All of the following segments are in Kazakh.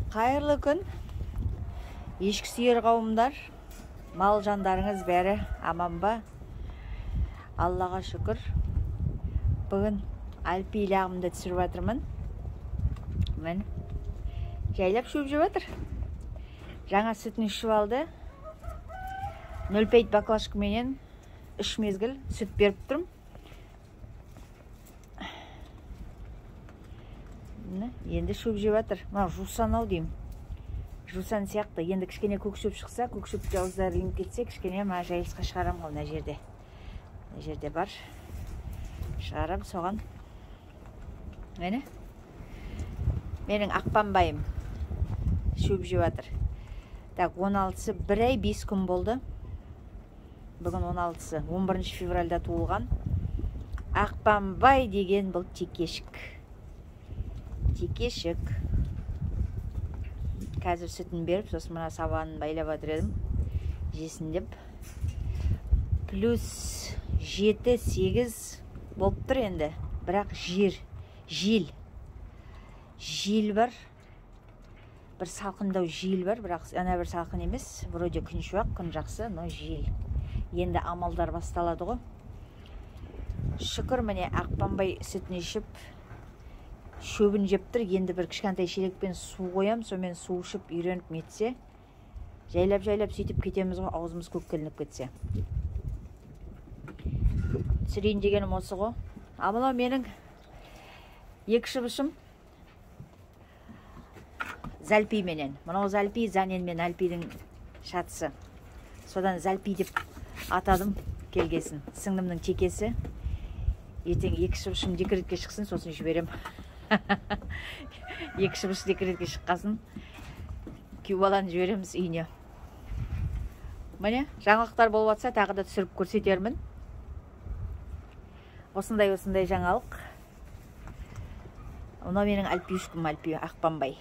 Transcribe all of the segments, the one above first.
Қайырлы күн. Ешкі сүйер қауымдар, мал жандарыңыз бәрі аман ба? Аллаға шүкір. Бүгін Альпи лағымды түсіріп жатырмын. Міне, жайлап шөп жеп жатыр. Жаңа сүтін ішіп алды. 0,5 баклажкаменен 3 мезгіл сүт беріп тұрмын. Міне, енді шөп жеп жатыр. Мына жусан ау деймін. Жусан сияқты. Енді кішкене көк шөп шықса, көк шөпте ауыздары ілініп кетсе, кішкене мына жайылысқа шығарам ғой мына жерде. Мына жерде бар. Шығарам соған. Міне. Менің ақпанбайым шөп жеп жатыр. Так, 16-сы 1 ай 5 күн болды. Бүгін 16-сы, 11 февральда туылған. Ақпанбай деген бұл текешік. Текешік. Қазір сүтін беріп, сосын мына сабанын байлап жатыр едім. Жесін деп. Плюс 7-8 болып тұр енді. Бірақ жел. Жел бар. Бір салқындау жел бар, бірақ ана бір салқын емес. Вроде күн шуақ, күн жақсы, но жел. Енді амалдар басталады ғой. Шүкір, міне Ақпанбай сүтін ішіп, шөбін жеп тұр. Енді бір кішкентай шелекпен су қоям, сонымен су ішіп үйреніп нетсе, жайлап-жайлап сөйтіп кетеміз ғой, аузымыз көкке ілініп кетсе. Түсірейін дегенім осы ғой. А мынау менің екі шыбышым Зальпи менен. Мынау Зальпи, Занен мен Альпидің шатысы. Содан Зальпи деп атадым келгесін. Сіңлімнің текесі. Ертең екі шыбышым декретке шықсын, сосын жіберем. Екі шыбыш декретке шыққасын күйеу баланы жібереміз үйіне. Міне, жаңалықтар болып жатса, тағы да түсіріп көрсетермін. Осындай-осындай жаңалық. Мынау менің Альпишкім, Альпи Ақпанбай.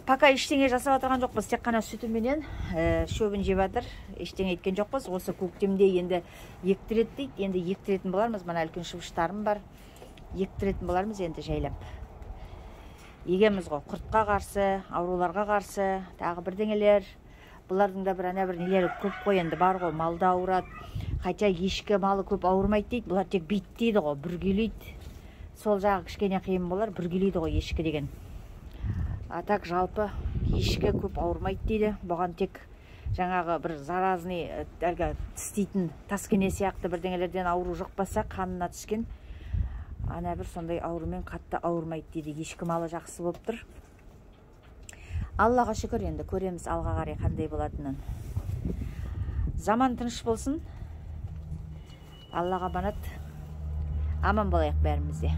Пока ештеңе жасап отырған жоқпыз, тек қана сүтіменен шөбін жеп жатыр. Ештеңе еткен жоқпыз. Осы көктемде енді ектіреді дейді. Енді ектіретін болармыз. Мына үлкен шыбыштарым бар. Ектіретін болармыз енді жайлап. Егеміз ғой, құртқа қарсы, ауруларға қарсы, тағы бірдеңелер. Бұлардың да бір ана бір нелері көп қой енді, бар ғой, малда ауырады. Хотя ешкі малы көп ауырмайды дейді, бұлар тек биттейді ғой, бүргелейді. Сол жағы кішкене қиын болар, бүргелейді ғой ешкі деген. А так жалпы ешкі көп ауырмайды дейді. Бұған тек жаңағы бір заразный, әлгі тістейтін таскене сияқты бірдеңелерден ауру жұқпаса, қанына түскен ана бір сондай аурумен қатты ауырмайды дейді. Ешкі малы жақсы болып тұр. Аллаға шүкір, енді көреміз алға қарай қандай болатынын. Заман тыныш болсын. Аллаға аманат. Аман болайық бәріміз де.